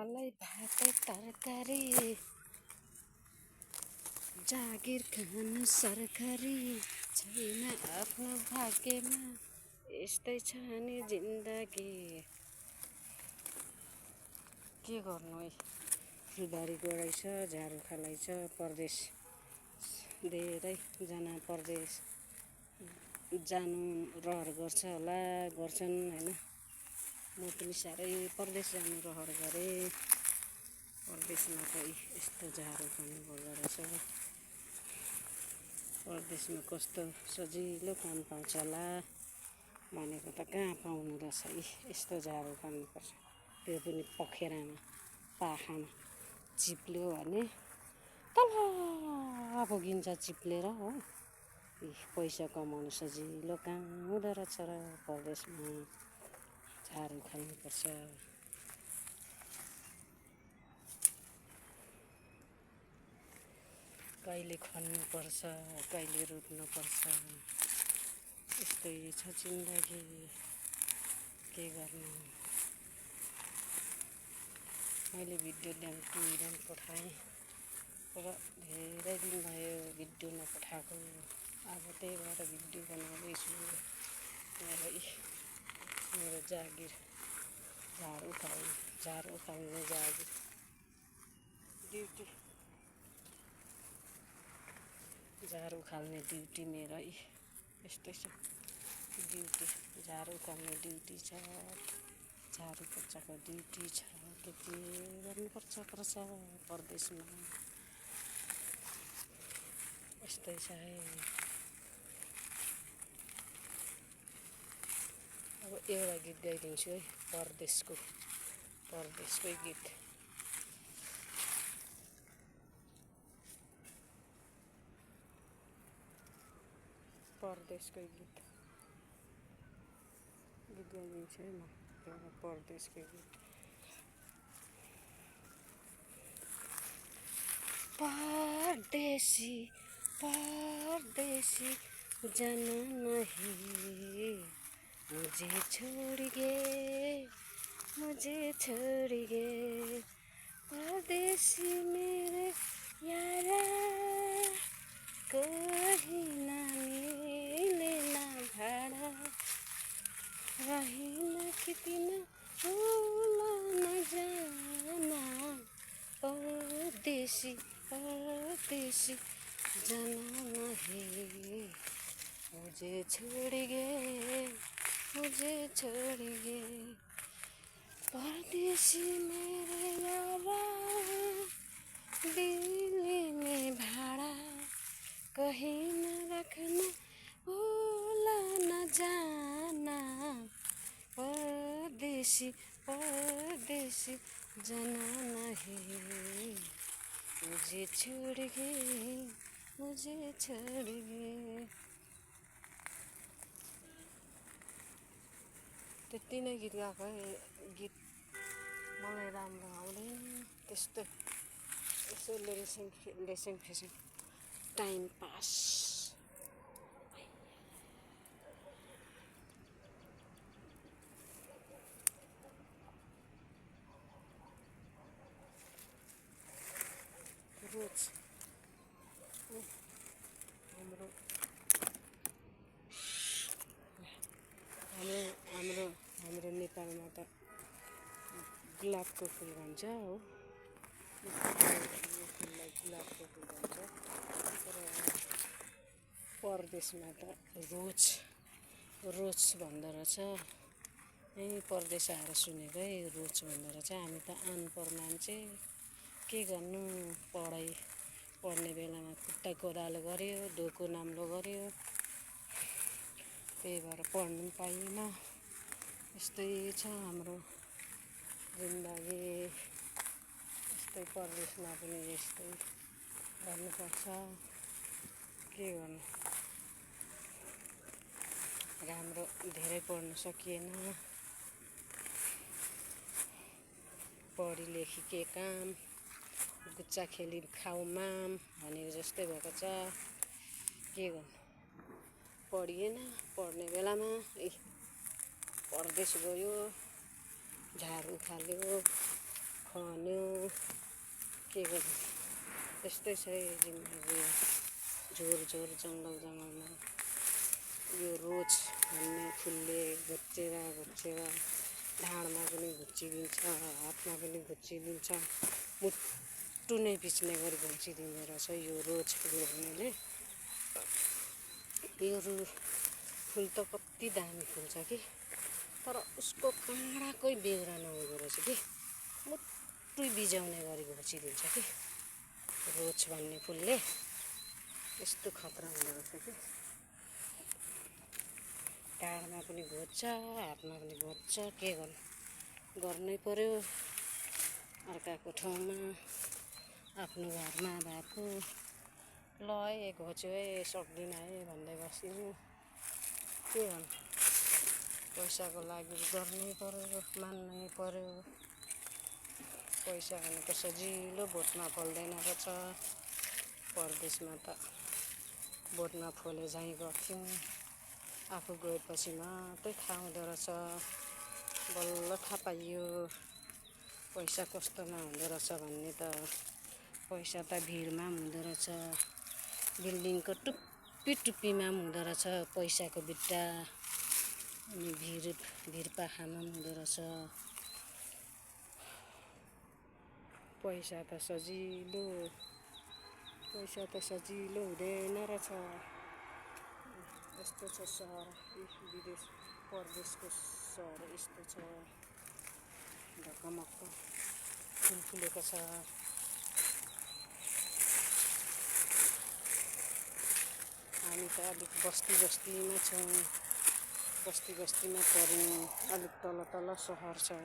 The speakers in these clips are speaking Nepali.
मलाई भातै तरकारी जागिर खानु सरकारी छैन आफ्नो भाग्यमा यस्तै छ नि जिन्दगी। के गर्नु है, फुलबारी गोडाइछ, झाडु खालाइछ। परदेश धेरैजना परदेश जानु रहर गर्छ होला, गर्छन् हैन। म पनि साह्रै परदेश जानु रहर गरेँ। परदेशमा त यस्तो झाडु खानु पर्दो रहेछ। परदेशमा कस्तो सजिलो काम पाउँछ होला भनेको त कहाँ पाउनु रहेछ। यस्तो झाडु खानुपर्छ, त्यो पनि पखेरामा, पाखामा चिप्ल्यो भने तल पुगिन्छ चिप्लेर हो। पैसा कमाउनु सजिलो काम हुँदो रहेछ र परदेशमा झाडु खानुपर्छ। कहिले खन्नुपर्छ, कहिले रोप्नुपर्छ, यस्तै छ जिन्दगी। के गर्नु। मैले भिडियो ल्याउन पठाएँ र धेरै दिन भयो भिडियो नपठाएको। अब त्यही भएर भिडियो बनाउँदैछु। मेरो जागिर झाडु खाल्ने जागिर ड्युटी, झाडु खाल्ने ड्युटी मेरो यस्तै छ ड्युटी। झाडु खाल्ने ड्युटी छ, झाडु पोछाको ड्युटी छ। के गर्नुपर्छ परदेशमा, यस्तै छ है। अब एउटा गीत गाइदिन्छु है, परदेशकै गीत। परदेशकै गीत गाइदिन्छु है म, एउटा परदेशकै गीत। परदेशी परदेशी जाना नहीं, मुझे छोड़ गए परदेशी मेरे यारा। कहीं ना मिले ना भाड़ा, रही ना कितना भूला न जाना। परदेशी जाना नहीं, मुझे छोड़ गए परदेशी मेरे यारा। दिल्ली में भाड़ा कहीं न रखना, भूला न जाना। परदेशी जाना नहीं, मुझे छोड़ गए त्यति नै गीत गाएको है। गीत मलाई राम्रो आउँदैन त्यस्तो, यसो लेसेङ फेसेङ टाइम पास। रोज हाम्रो नेपालमा त गुलाबको फुल भन्छ हो। फुललाई गुलाबको फुल भन्छ, तर परदेशमा त रोज भन्दो रहेछ। यहीँ परदेश आएर सुनेको है, रोज भन्दो रहेछ। हामी त अनपढ मान्छे, के गर्नु। पढ्ने बेलामा खुट्टा कोदालो गऱ्यो, डोको नाम्लो गऱ्यो, त्यही भएर पढ्नु पनि पाइएन। यस्तै छ हाम्रो जिन्दगी। यस्तै परदेशमा पनि यस्तै गर्नुपर्छ। के गर्नु। राम्रो धेरै पढ्नु सकिएन। पढी लेखी के काम, गुच्चा खेली खाऊ माम भनेको जस्तै भएको छ। के गर्नु, पढिएन। पढ्ने बेलामा परदेश गयो, झाडु खाल्यो, खन्यो। के गर्नु त्यस्तै छ जिन्दगी झोर झोर जङ्गल जङ्गलमा यो रोज भन्ने फुलले घोचेर ढाडमा पनि घुच्चिदिन्छ हातमा पनि घुच्चिदिन्छ मुटु नै पिच्ने गरी घुच्चिदिँदो रहेछ यो रोज फुल भन्नेले यो फुल त कति दामी फुल्छ कि तर उसको काँडाकै बेहोरा नहुँदो रहेछ कि मुटु बिजाउने गरी घोचिदिन्छ कि रोज भन्ने फुलले यस्तो खतरा हुँदो रहेछ कि ढाडमा पनि घोच्छ हातमा पनि घोच्छ के गर्नै पर्यो अर्काको ठाउँमा आफ्नो घरमा भएको ल है घोच्यो है सक्दिनँ है भन्दै बस्नु के गर्नु पैसाको लागि गर्नै पर्यो मान्नै पर्यो पैसा भनेको सजिलो भोटमा फल्दैन रहेछ परदेशमा त भोटमा फले झैँ गर्थ्यौँ आफू गएपछि मात्रै थाहा हुँदो रहेछ बल्ल थाहा पाइयो पैसा कस्तोमा हुँदो रहेछ भन्ने त पैसा त भिडमा हुँदो रहेछ बिल्डिङको टुप्पीमा हुँदो रहेछ पैसाको बिट्टा अनि भिरपाखामा हुँदो रहेछ पैसा त सजिलो हुँदैन रहेछ यस्तो छ सहर विदेश परदेशको सहर यस्तो छ ढकमक्क फुल फुलेको छ हामी त अलिक बस्तीमा छौँ बस्तीमा पऱ्यौँ अलिक तल सहर छ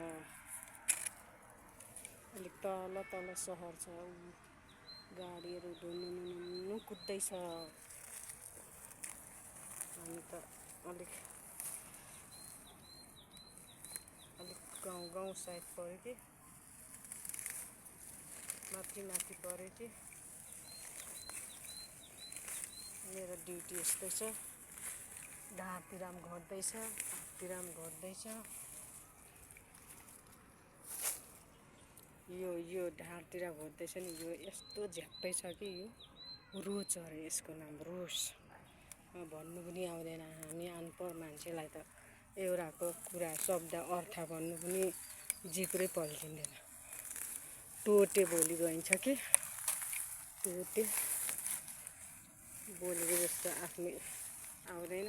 अलिक तल सहर छ गाडीहरू धुनु कुद्दैछ हामी त अलिक गाउँ साइड पऱ्यो कि माथि पऱ्यो कि मेरो ड्युटी यस्तै छ ढाडतिर पनि घट्दैछ हाततिर पनि घट्दैछ यो ढाडतिर घट्दैछ नि यो यस्तो झ्याप्पै छ कि यो रोज अरे यसको नाम रोज भन्नु पनि आउँदैन हामी अनपढ मान्छेलाई त एउटाको कुरा शब्द अर्थ भन्नु पनि जिब्रै पल्टिँदैन टोटे बोली गइन्छ कि टोटे बोलेको जस्तो आफ्नै आउँदैन